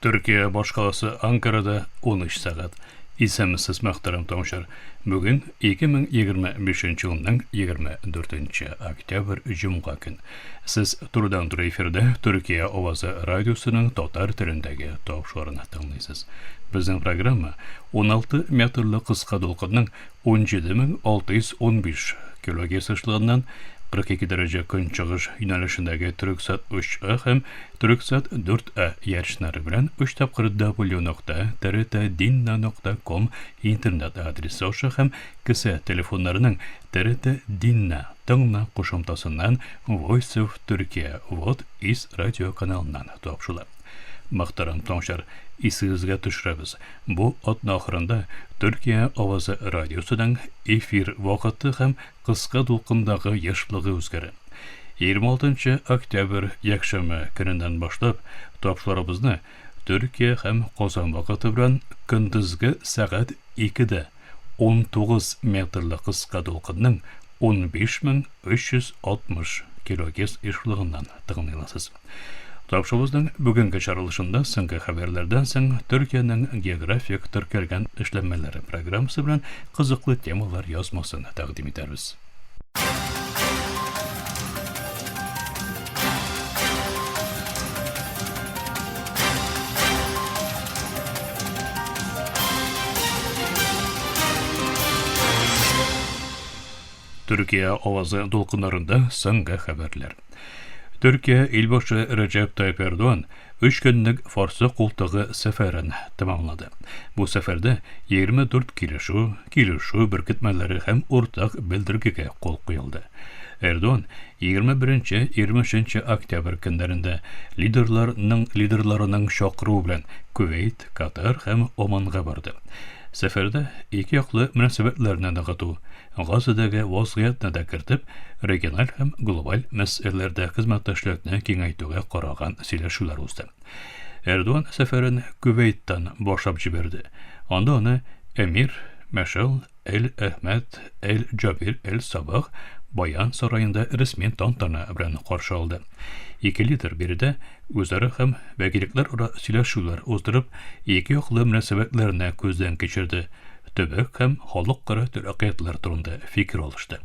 Төркия башкаласы Анкарада 13 сәгать. Исәнмесез, мөхтәрәм тыңлаучылар. Бүген 2025 елның 24 октябрь җомга көн. Сез турыдан-туры эфирда Төркия авазы радиосының татар телендәге тапшыруын тыңлыйсыз. Безнең программа 16 метрлы кыска дулкынның 17615 килогерц ешлыгыннан 42 дәрәҗә көнчыгыш юнәлешендәге Төрексат 3А һәм Төрексат 4А иярченнәре белән 3 тапкыр W нокта TRT-Dinna нокта ком интернет адресы аша һәм кесә телефоннарының TRT Dinna тыңла кушымтасыннан Voice of Türkiye Вот из радиоканалыннан тапшыла. Мөхтәрәм тыңлаучылар, исегезгә төшерәбез, Бу атна ахырында Төркия авазы радиосының эфир вакыты һәм кыска дулкындагы ешлыгы үзгәрә. 26 октябрь якшәмбе көненнән башлап тапшыруларыбызны Төркия һәм Казан вакыты белән көндезге сәгать 2дә 19 метрлы кыска дулкынның 15360 килогерц ешлыгыннан тыңлый аласыз. Тапшыруыбызның бүгенге чыгарылышында соңгы хәбәрләрдән соң Төркиянең географик теркәлгән эшләнмәләре программасы белән кызыклы темалар язмасын тәкъдим итәрбез. Төркия авазы дулкыннарында соңгы хәбәрләр. Төркия илбашы Рәҗәп Тайып Эрдоган өч көнлек Фарсы култыгы сәфәрен тәмамлады. Бу сәфәрдә 24 килешү, килешү беркетмәләре һәм уртак белдергегә кул куелды. Эрдоган 21-23 октябрь көннәрендә лидерларның лидерларының чакыруы белән Кувейт, Катар һәм Оманга барды. Сәфәрдә ике яклы мөнәсәбәтләрне ныгыту, Газадагы вазгыятьне дә кертеп, региональ һәм глобаль мәсьәләләрдә хезмәттәшлекне киңәйтүгә караган сөйләшүләр узды. Эрдоган сәфәрен Кувейттан башлап җибәрде. Анда аны Эмир Мәшал Эль-Әхмәд Эль-Джабир Эль-Сабах Баян сараенда рәсми тантана белән каршы алды. Ике лидер биредә үзара һәм вәкиллекләр ара сөйләшүләр уздырып, ике яклы мөнәсәбәтләрне күздән кичерде, төбәк һәм халыкара тәрәккыятлар турында фикер алышты.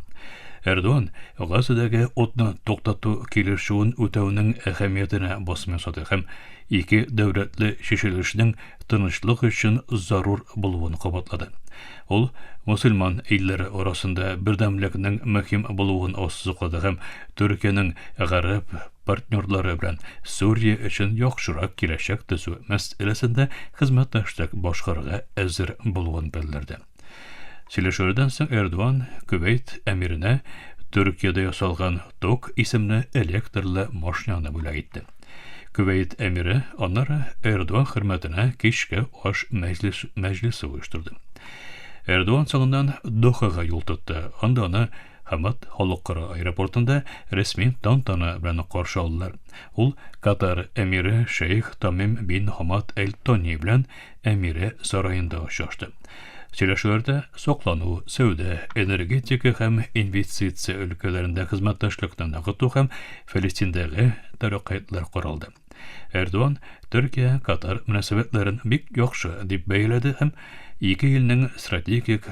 Эрдоган Газадагы утны туктату килешүен үтәүнең әһәмиятенә басым ясады һәм ике дәүләтле чишелешнең тынычлык өчен зарур булуын кабатлады. Ул мөселман илләре арасында бердәмлекнең мөһим булуын ассызыклады һәм Төркиянең гарәп партнерлары белән Сүрия өчен яхшырак киләчәк төзү мәсьәләсендә хезмәттәшлек башкарырга әзер булуын белдерде. Сөйләшүләрдән соң Эрдоган Кувейт әмиренә Төркиядә ясалган Ток исемле электрлы машинаны бүләк итте. Кувейт әмире аннары Эрдоган хөрмәтенә кичке аш мәҗлес, мәҗлесе оештырды. Эрдоган соңыннан Дохага юл тотты. Анда аны Хамад халыкара аэропортында рәсми тантана белән каршы алдылар. Ул Катар әмире шейх Тамим бин Хамад Әл-Тони белән әмире сараенда очрашты. Сөйләшүләрдә саклану, сәүдә, энергетика һәм инвестиция өлкәләрендә хезмәттәшлекне ныгыту һәм Фәлестиндәге тәрәккыятләр каралды. Эрдоган Төркия-Катар мөнәсәбәтләрен бик яхшы дип бәяләде һәм ике илнең стратегик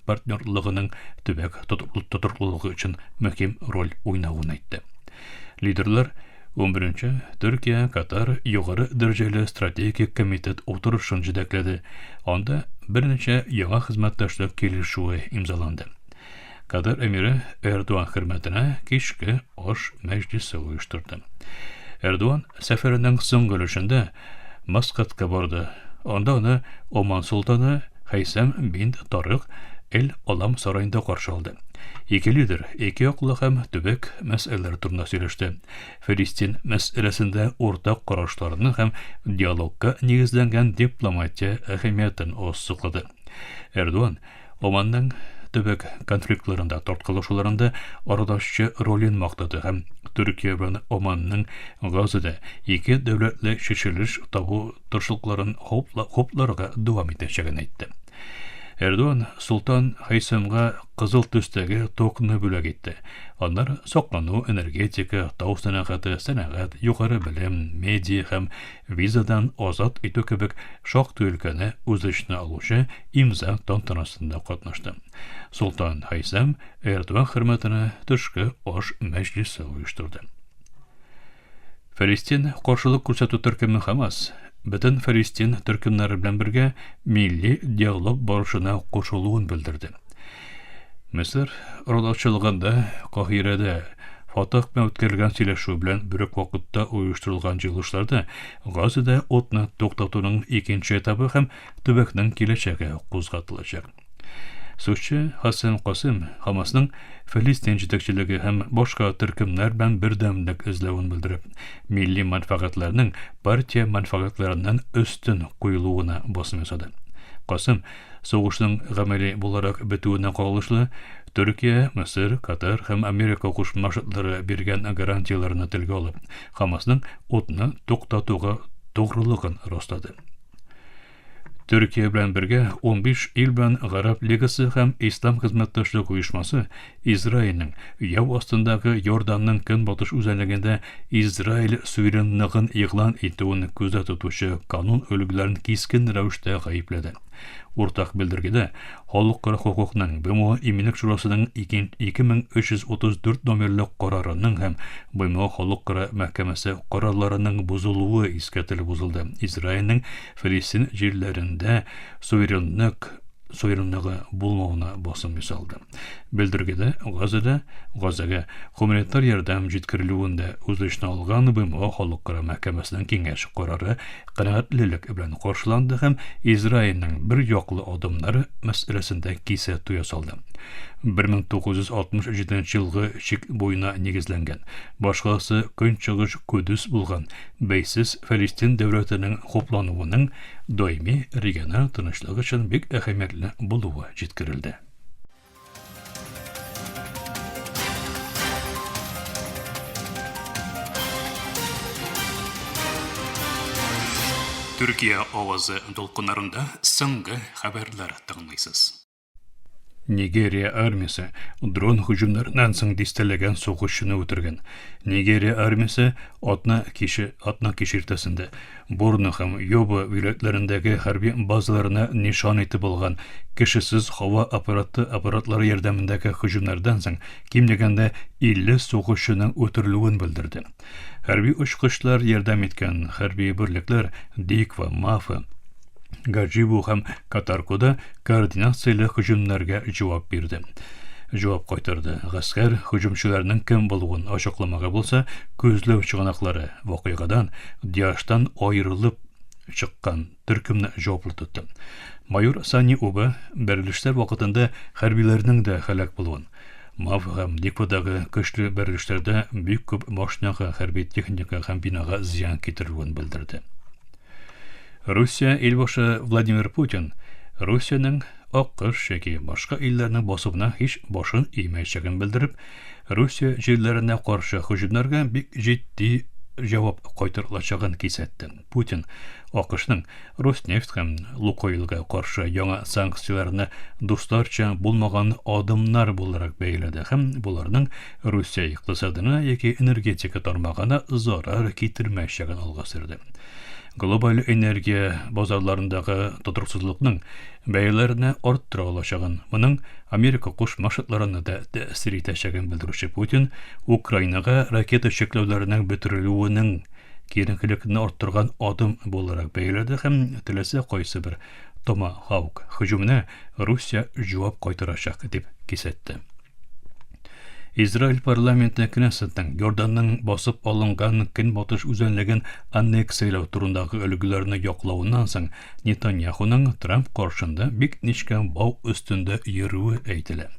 партнерлыгының төбәк тотрыклылыгы өчен мөһим роль уйнавын әйтте. Лидерлар 11 Төркия-Катар югары дәрәҗәле стратегик комитет утырышын җитәкләде. Анда берничә яңа хезмәттәшлек килешүе имзаланды. Катар эмире Эрдоган хөрмәтенә кичке аш мәҗлесе оештырды. Эрдоган сәфәренең соңгы өлешендә Маскатка барды. Анда аны Оман солтаны Хәйсәм бин Тарык Эль-Алам сараенда каршы алды. Ике лидер ике яклы һәм төбәк мәсьәләләре турында сөйләште. Филистин мәсьәләсендә уртак карашларны һәм диалогка нигезләнгән дипломатия әһәмиятен ассызыклады. Эрдоган Оманның төбәк конфликтларында тарткалашуларында арадашчы ролен мактады һәм Төркия белән Оманның Газада ике дәүләтле чишелеш табу тырышлыкларын хупларга дәвам итәчәген әйтте. Эрдоган Солтан Һәйсәмгә кызыл төстәге токны бүләк итте. Аннары саклану, энергетика, тау сәнәгате, сәнәгать, югары белем, медиа һәм визадан азат итү кебек шактый өлкәне үз эченә алучы имза тантанасында катнашты. Солтан Һәйсәм Эрдоган хөрмәтенә төшке аш мәҗлесе оештырды. Фәлестин каршылык күрсәтү төркеме Хамас бөтен фәлестин төркемнәре белән бергә милли диалог барышына кушылуын белдерде. Мисыр аралашчылыгында Каһирәдә Фатах белән үткәрелгән сөйләшү белән бер үк вакытта оештырылган җыелышларда Газада утны туктатуның икенче этабы һәм төбәкнең киләчәге кузгатылачак. Сүзче Хәсән Касыйм Хамасның Фәлистин җитәкчелеге һәм башка төркемнәр белән бердәмлек эзләвен белдереп, милли мәнфәгатьләрнең партия мәнфәгатьләреннән өстен куелуына басым ясады. Касым сугышның гамәли буларак бетүенә кагылышлы Төркия, Мисыр, Катар һәм Америка Кушма Штатлары биргән гарантияләрне телгә алып, Хамасның утны туктатуга тугрылыгын раслады. Төркия белән бергә 15 ил белән Гарәп Лигасы һәм Ислам хезмәттәшлек оешмасы Израильнең яу астындагы Йорданның көнбатыш үзәнлегендә Израиль суверенлыгын игълан итүен күздә тотучы канун өлгеләрен кискен рәвештә гаепләде. Уртак белдергедә халыкара хокукның БМО Иминлек шурасының 2334 номерлы карарының һәм БМО Халыкара мәхкәмәсе карарларының бозылуы искәртелеп узылды. Израильнең Филистин җирләрендә суверенлык суверенлыгы булмавына басым ясалды. Белдергедә Газада Газага гуманитар ярдәм җиткерелүен дә үз эченә алган БМО Халыкара мәхкәмәсенең киңәш карары канәгатьлелек белән каршыланды һәм Израильнең бер яклы адымнары мәсьәләсендә кисәтү ясалды. 1967 елгы чик буена нигезләнгән, башкаласы Көнчыгыш Кудүс булган бәйсез Фәлистин дәүләтенең хуплануының даими региональ тынычлык өчен бик әһәмиятле булуы җиткерелде. Төркия авазы дулкыннарында соңгы хәбәрләр тыңлыйсыз. Нигерия армиясе дрон һөҗүмнәреннән соң дистәләгән сугышчыны үтергән. Нигерия армиясе атна киче атна кич иртәсендә Борно һәм Йоба вилаятьләрендәге хәрби базаларына нишан итеп алган кешесез һава аппараты аппаратлары ярдәмендәге һөҗүмнәрдән соң ким дигәндә 50 сугышчының үтерелүен белдерде. Хәрби очкычлар ярдәм иткән хәрби берлекләр Диква, Мафа, Гаджибу һәм Катаркода координацияле һөҗүмнәргә җавап бирде. Җавап кайтарды. Гаскәр һөҗүмчеләрнең кем булуын ачыкламага булса, күзләү чыганаклары вакыйгадан Диаштан аерылып чыккан төркемне җаваплы тотты. Майор Сани Уба бәрелешләр вакытында хәрбиләрнең дә һәлак булуын, МАВ һәм Диквадагы көчле бәрелешләрдә бик күп машинага, хәрби техника һәм бинага зыян китерүен белдерде. Русия илбашы Владимир Путин Русиянең АКШ яки башка илләрнең басымына һич башын имәячәген белдереп, Русия җирләренә каршы һөҗүмнәргә бик җитди җавап кайтарылачагын кисәтте. Путин АКШның Роснефть һәм Лукойлга каршы яңа санкцияләрне дусларча булмаган адымнар буларак бәяләде һәм боларның Русия икътисадына яки энергетика тармагына зарар китермәячәген алга сөрде. Глобаль энергия базарларындагы тотрыксызлыкның бәяләрне арттыра алачагын, моның Америка Кушма Штатларына да тәэсир итәчәген белдерүче Путин Украинага ракета чикләүләренең бетерелүенең киеренкелекне арттырган адым буларак бәяләде һәм теләсә кайсы бер Томахаук һөҗүменә Русия җавап кайтарачак дип кисәтте. Израиль парламенты Кнессетның Йорданның басып алынган көнбатыш үзәнлеген аннексияләү турындагы өлгеләрне яклавыннан соң Нетаньяхуның Трамп каршында бик нечкә бау өстендә йөрүе әйтелә.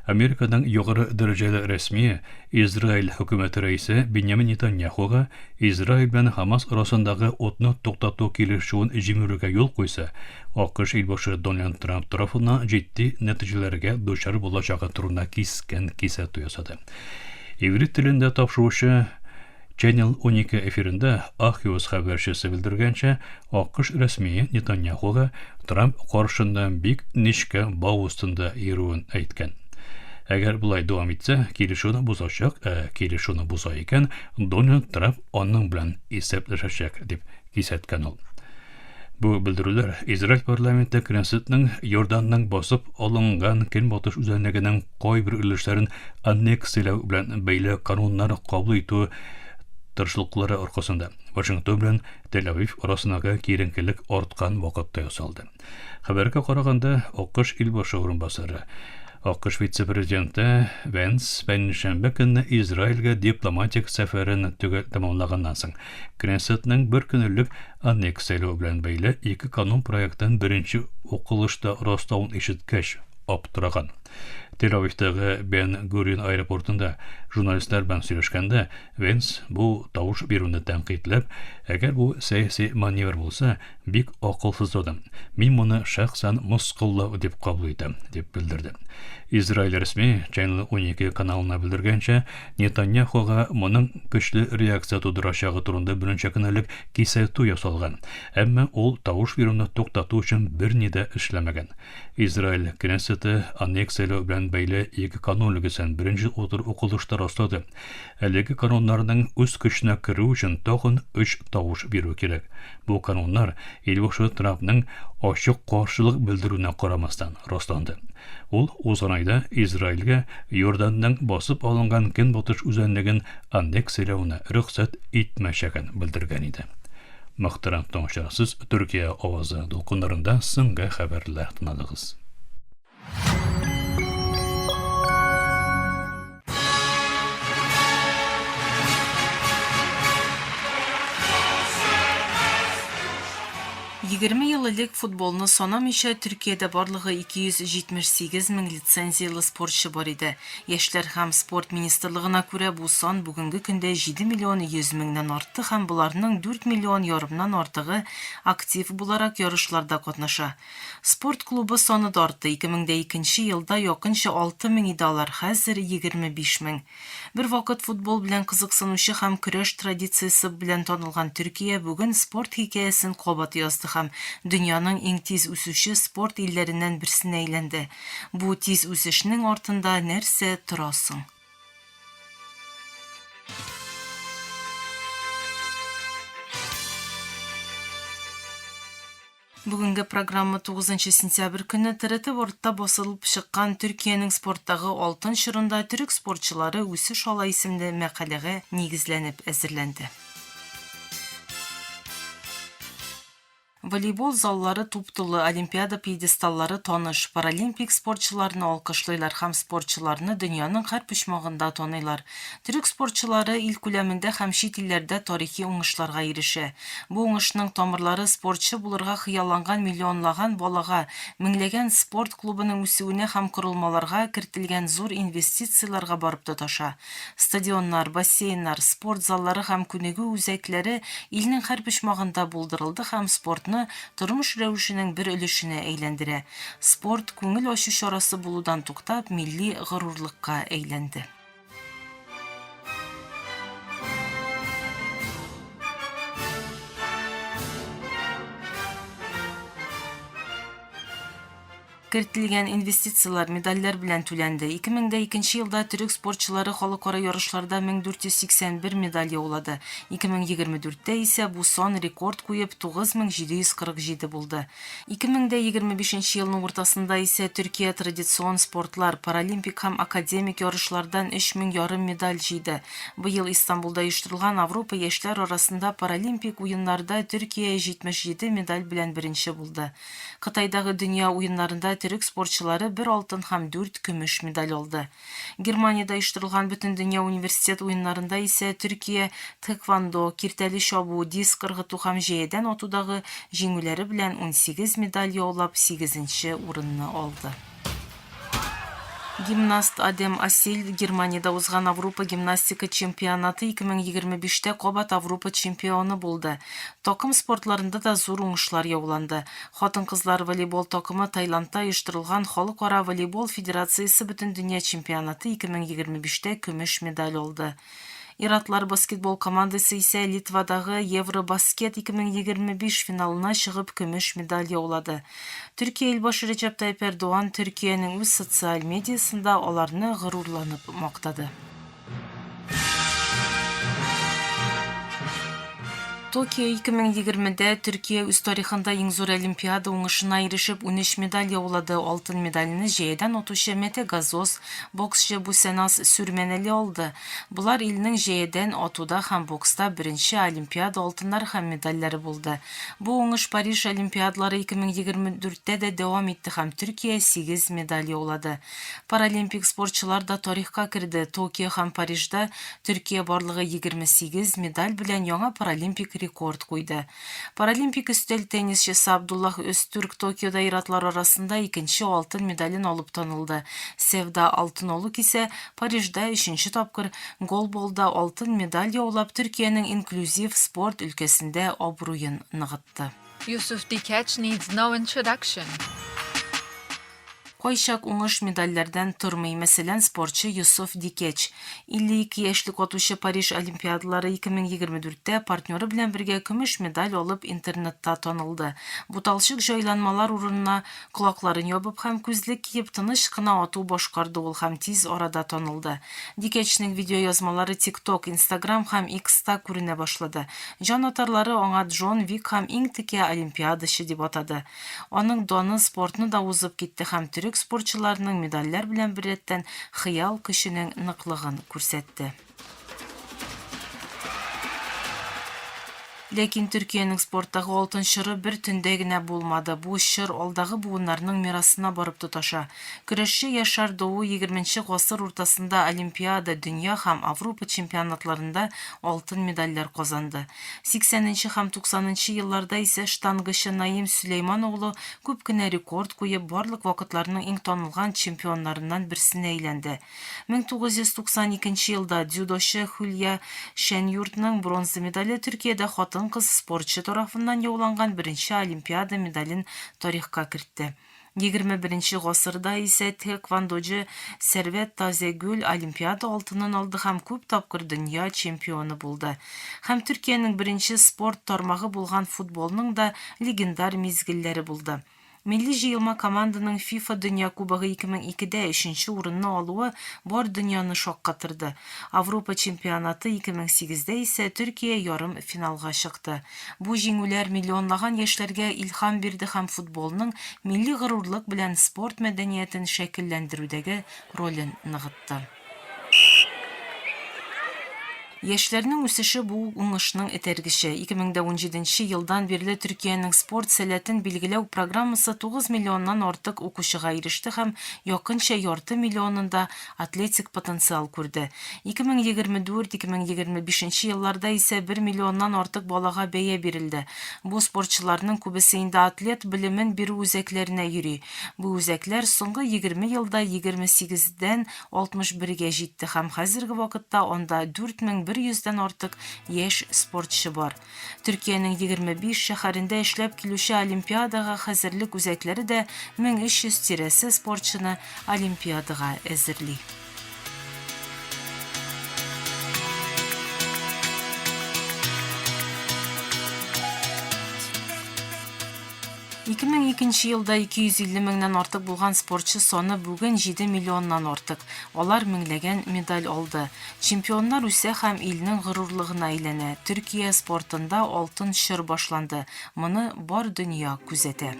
Американың югары дәрәҗәле рәсмие Израиль хөкүмәте рәисе Беньямин Нетаньяхуга Израиль белән Хамас арасындагы утны туктату килешүен җимерүгә юл куйса, АКШ илбашы Дональд Трамп тарафыннан җитди нәтиҗәләргә дучар булачагы турында кискен кисәтү ясады. Иврит телендә тапшыручы Channel 12 эфирында Axios хәбәрчесе белдергәнчә, АКШ рәсмие Нетаньяхуга Трамп каршында бик нечкә бау өстендә йөрүен әйткән. Әгәр болай дәвам итсә, килешүне бозачак, ә килешүне боза икән, Дональд Трамп аның белән исәпләшәчәк, дип кисәткән ул. Бу белдерүләр Израиль парламенты Кнессетның Йорданның басып алынган көнбатыш үзәнлегенең кайбер өлешләрен аннексияләү белән бәйле кануннар кабул итү тырышлыклары аркасында Вашингтон белән Тель-Авив арасындагы киеренкелек арткан вакытта ясалды. Хәбәргә караганда, АКШ илбашы урынбасары, АКШ вице-президенты Венс пәнҗешәмбе көнне Израильгә дипломатик сәфәрен төгәл тәмамлаганнан соң, Кнессетның бер көн элек аннексияләү белән бәйле ике канун проектын беренче укылышта раславын ишеткәч, аптыраган. Тель-Авивтагы Бен-Гурион аэропортында журналистлар белән сөйләшкәндә, Венс бу тавыш бирүне тәнкыйтьләп, әгәр бу сәяси маневр булса, Бик акылсыз адам. Мин моны шәхсән мыскыллау дип кабул итәм, дип белдерде. Израиль рәсми Channel 12 каналына белдергәнчә, Нетаньяхуга моның көчле реакция тудырачагы турында берничә көн элек кисәтү ясалган, әмма ул тавыш бирүне туктату өчен берни дә эшләмәгән. Израиль Кнессеты аннексияләү белән бәйле ике канун өлгесен беренче укылышта раслады. Әлеге кануннарның үз көченә керү өчен тагын өч тавыш бирү кирәк. Бу кануннар Илбашы Трампның ачык каршылык белдерүенә карамастан расланды. Ул узган айда Израильгә Иорданның басып алынган Көнбатыш үзәнлеген аннексияләвенә рөхсәт итмәячәген белдергән иде. Мөхтәрәм тыңлаучылар, сез Төркия авазы дулкыннарында соңгы хәбәрләр тыңладыгыз. 20 ел элек футболны санамыйча Төркиядә барлыгы 278 мең лицензияле спортчы бар иде. Яшьләр һәм спорт министрлыгына күрә, бу сан бүгенге көндә 7 миллион 100 меңнән артты һәм боларның 4 миллион ярымнан артыгы актив буларак ярышларда катнаша. Спорт клубы саны да артты, 2002 нче елда якынча 6000 иде алар, хәзер, 25 мең. Бервакыт футбол белән кызыксынучы һәм көрәш традициясе белән танылган Төркия бүген спорт хикәясен кабат язды һәм дөньяның иң тиз үсүче спорт илләреннән берсенә әйләнде. Бу тиз үсешнең артында нәрсә тора соң? Бүгенге программа 9 сентябрь көнне ТРТ World-та басылып чыккан Төркиянең спорттагы алтын чорында төрек спортчылары үсеш ала исемле мәкаләгә нигезләнеп әзерләнде. Волейбол заллары туп-тулы, Олимпиада пьедесталлары таныш, паралимпик спортчыларны алкышлыйлар һәм спортчыларны дөньяның һәр почмагында таныйлар. Төрек спортчылары ил күләмендә һәм чит илләрдә тарихи уңышларга ирешә. Бу уңышның тамырлары спортчы булырга хыялланган миллионлаган балага, меңләгән спорт клубының үсүенә һәм корылмаларга кертелгән зур инвестицияләргә барып тоташа. Стадионнар, бассейннар, спорт заллары һәм күнегү үзәкләре илнең һәр почмагында булдырылды һәм спортны тормыш рәвешенең бер өлешенә әйләндерә. Спорт, күңел ачу чарасы булудан туктап, милли горурлыкка әйләнде. Кертелгән инвестицияләр медальләр белән түләнде. 2002 елда төрек спортчылары халыкара ярышларда 1481 медаль яулады. 2024 тә исә бу сан рекорд куеп 9747 булды. 2025 елның уртасында исә Төркия традицион спортлар, паралимпик һәм академик ярышлардан өч мең ярым медаль җыйды. Быел Истанбулда оештырылган Авропа яшьләр арасында паралимпик уеннарда Төркия 77 медаль белән беренче булды. Кытайдагы дөнья уеннарында төрек спортчылары бер алтын һәм дүрт көмеш медаль алды. Германиядә оештырылган Бөтендөнья университет уеннарында исә Төркия тхэквондо, киртәле чабу, диск ыргыту һәм җәядән атудагы җиңүләре белән 18 медаль яулап, сигезенче урынны алды. Гимнаст Адем Асиль Германиядә узган Авропа гимнастика чемпионаты 2025 тә кабат Авропа чемпионы булды. Такым спортларында да зур уңышлар яуланды. Хатын-кызлар волейбол такымы Таиландта оештырылган Халыкара волейбол федерациясе Бөтендөнья чемпионаты 2025 тә көмеш медаль алды. Ир-атлар баскетбол командасы исә Литвадагы Евробаскет 2025 финалына чыгып көмеш медаль яулады. Төркия илбашы Рәҗәп Тайип Эрдоган Төркиянең үз социаль медиасында аларны горурланып мактады. Токио 2020-дә Төркия үз тарихында иң зур Олимпиада уңышына ирешеп 13 медаль яулады. Алтын медальне җәядән атучы Мете Газоз, боксчы Бусеназ Сүрмәнәли алды. Болар илнең җәядән атуда һәм бокста беренче Олимпиада алтыннары һәм медальләре булды. Бу уңыш Париж Олимпиадалары 2024-тә дә дәвам итте һәм Төркия сигез медаль яулады. Паралимпик спортчылар да тарихка керде, Токио һәм Парижда Төркия барлыгы 28 медаль белән яңа паралимпик рекорд куйды. Паралимпик өстәл теннисчысы Абдуллах Өзтүрк Токиода ир-атлар арасында икенче алтын медален алып танылды. Севда Алтынолук исә Парижда өченче тапкыр голболда алтын медаль яулап, Төркиянең инклюзив спорт өлкәсендә абруен ныгытты. Yusuf Dikeç needs no introduction. Кайчак уңыш медальләрдән тормый. Мәсәлән, спортчы Йосыф Дикеч. 52 яшьлек атучы Париж Олимпиадалары 2024-тә партнеры белән бергә көмеш медаль алып интернетта танылды. Буталчык җайланмалар урынына колакларын ябып һәм күзлек киеп тыныч кына ату башкарды ул һәм тиз арада танылды. Дикәчнең видеоязмалары TikTok, Instagram һәм X-та күренә башлады. Җанатарлары аңа Джон Вик һәм иң текә олимпиадачы дип атады. Аның даны спортны да узып китте һәм төрек спортчыларының медальләр белән беррәттән хыял көченең ныклыгын күрсәтте. Ләкин Төркиянең спорттагы алтын чоры бер төндә генә булмады. Бу чор алдагы буыннарның мирасына барып тоташа. Көрәшче Яшар Доу егерменче гасыр уртасында Олимпиада, дөнья һәм Авропа чемпионатларында алтын медальләр казанды. Сиксәненче һәм туксанынчы елларда исә штангачы Наим Сөләйман оглы күп кенә рекорд куеп, барлык вакытларның иң танылган чемпионнарыннан берсенә әйләнде. 1992 елда дзюдочы Хюлья Шәнйуртның бронза медале Төркиядә хатын-кыз спортчы тарафыннан яуланган беренче Олимпиада медален тарихка кертте. 21 гасырда исә тхэквондочы Сәрвәт Тазәгөл Олимпиада алтынын алды һәм күп тапкыр дөнья чемпионы булды. Һәм Төркиянең беренче спорт тармагы булган футболның да легендар мизгелләре булды. Милли җыелма команданың ФИФА Дөнья кубогы 2002-дә өченче урынны алуы бар дөньяны шаккатырды. Авропа чемпионаты 2008-дә исә Төркия ярым финалга чыкты. Бу җиңүләр миллионлаган яшьләргә илһам бирде һәм футболның милли горурлык белән спорт мәдәниятен шәкелләндерүдәге ролен ныгытты. Яшьләрнең үсеше бу уңышның этәргече. 2017 нче елдан бирле Төркиянең спорт сәләтен билгеләү программасы 9 миллионнан артык укучыга иреште һәм якынча ярты миллионында атлетик потенциал күрде. 2024-2025 елларда исә бер миллионнан артык балага бәя бирелде. Бу спортчыларның күбесе инде атлет белемен бирү үзәкләренә йөри. Бу үзәкләр соңгы 20 елда 28 дән 61 гә җитте һәм хәзерге вакытта анда 4100 дән артык яшь спортчы бар. Төркиянең 25 шәһәрендә эшләп килүче Олимпиадага хәзерлек үзәкләре дә 1300 тирәсе спортчыны Олимпиадага әзерли. 2002 елда 250 меңнән артык булган спортчы саны бүген 7 миллионнан артык. Алар меңләгән медаль алды. Чемпионнар үсә һәм илнең горурлыгына әйләнә. Төркия спортында алтын чор башланды. Моны бар дөнья күзәтә.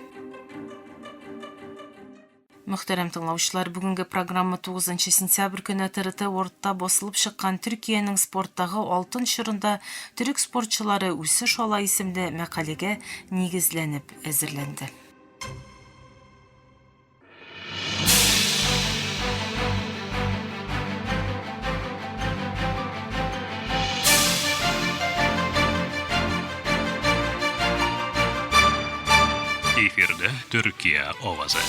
Мөхтәрәм тыңлаучылар, бүгенге программа 9 сентябрь көне ТРТ Worldта басылып чыккан Төркиянең спорттагы алтын чорында төрек спортчылары үсеш ала исемле мәкаләгә нигезләнеп әзерләнде. Эфирда Төркия овазы.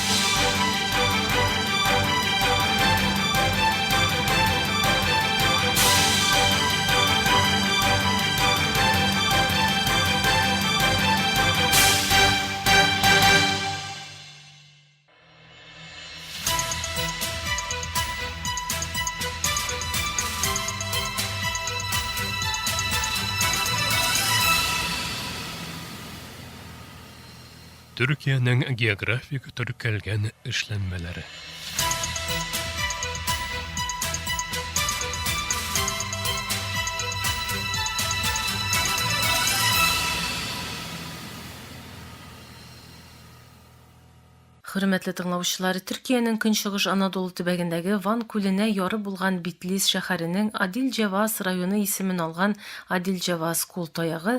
Төркиянең географик теркәлгән эшләнмәләре. Хөрмәтле тыңлаучылар, Төркиянең Көнчыгыш Анадолу төбәгендәге Ван күленә яры булган Битлис шәһәренең Адилҗаваз районы исемен алган Адилҗаваз кул таягы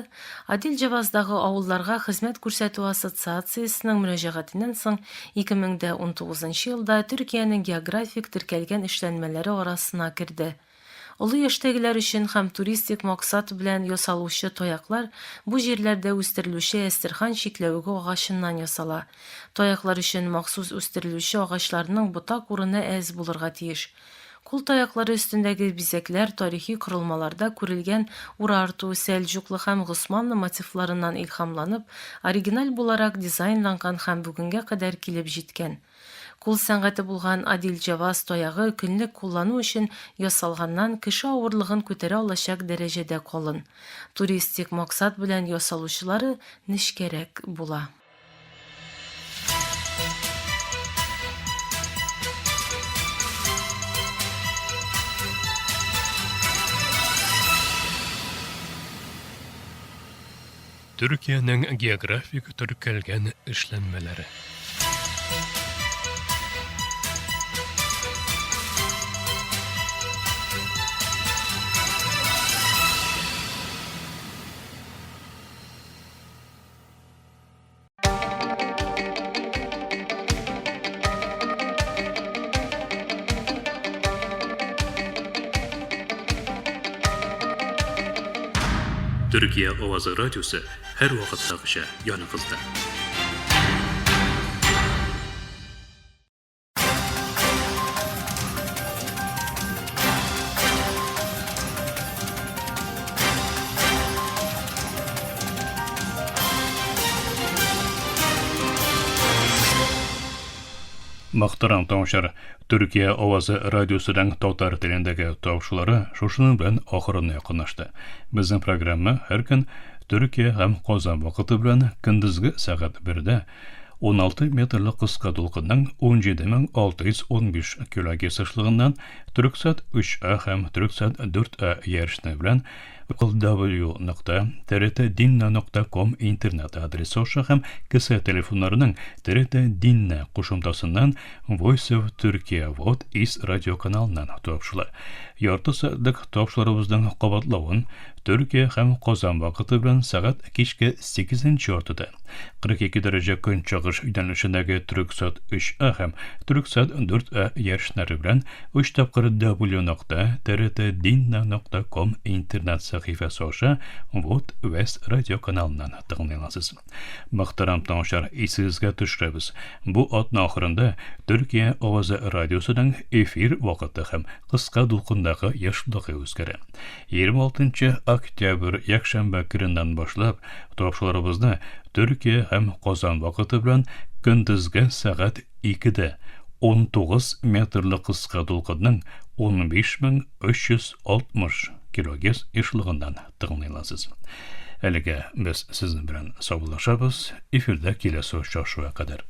Адилҗаваздагы авылларга хезмәт күрсәтү ассоциациясенең мөрәҗәгатеннән соң 2019 елда Төркиянең географик теркәлгән эшләнмәләре арасына керде. Олы яшьтәгеләр өчен һәм туристик максат белән ясалучы таяклар бу җирләрдә үстерелүче әстерхан чикләвеге агачыннан ясала. Таяклар өчен махсус үстерелүче агачларның ботак урыны әз булырга тиеш. Кул таяклары өстендәге бизәкләр тарихи корылмаларда күрелгән Урарту, Сәлҗуклы һәм Госманлы мотивларыннан илһамланып, оригиналь буларак дизайнланган һәм бүгенгә кадәр килеп җиткән. Кул сәнгате булган Адил-Җаваз таягы көнлек куллану өчен ясалганнан кеше авырлыгын күтәрә алачак дәрәҗәдә калын. Туристик максат белән ясалучылары нечкәрәк була. Төркиянең географик теркәлгән эшләнмәләре. Төркия авазы радиосы һәрвакыттагыча яныгызда. Мөхтәрәм тыңлаучылар, Төркия авазы радиосының татар телендәге тавышлары шушының белән ахырына якынлашты. Безнең программа һәр көн Төркия һәм Казан вакыты белән көндезге сәгать 1-дә 16 метрлы кыска дулкынның 17615 килогерц ешлыгыннан Төрксат 3А һәм Төрксат 4А ярешләре белән www.trtdinna.com интернет адресы аша һәм кесә телефоннарының TRT Dinna кушымтасыннан Voice of Turkey Вот is радиоканалыннан тапшыла. Ярты сәгатьлек тапшырубызның кабатлавын Төркия һәм Казан вакыты белән сәгать кичке 8 яртыда 42 дәрәҗә көнчыгыш юнәлешендәге Төрксат 3А һәм Төрксат 4А ярешләре белән Өч тапкыр w.trtdinna.com интернет сәхифәсе аша Вот Вест радио каналыннан тыңлый аласыз. Мөхтәрәм тыңлаучылар, исегезгә төшерәбез. Бу атна ахырында Төркия авазы радиосының эфир вакыты һәм кыска дулкындагы ешлыгы үзгәрә. 26 октябрь якшәмбе көненнән башлап, тапшыруларыбызны Төркия һәм Казан вакыты белән көндезге сәгать 2-дә 19 метрлы кыска дулкынның 15360 килогерц ешлыгыннан тыңлый аласыз. Әлегә без сезнең белән саубуллашабыз. Эфирдә киләсе очрашуга кадәр.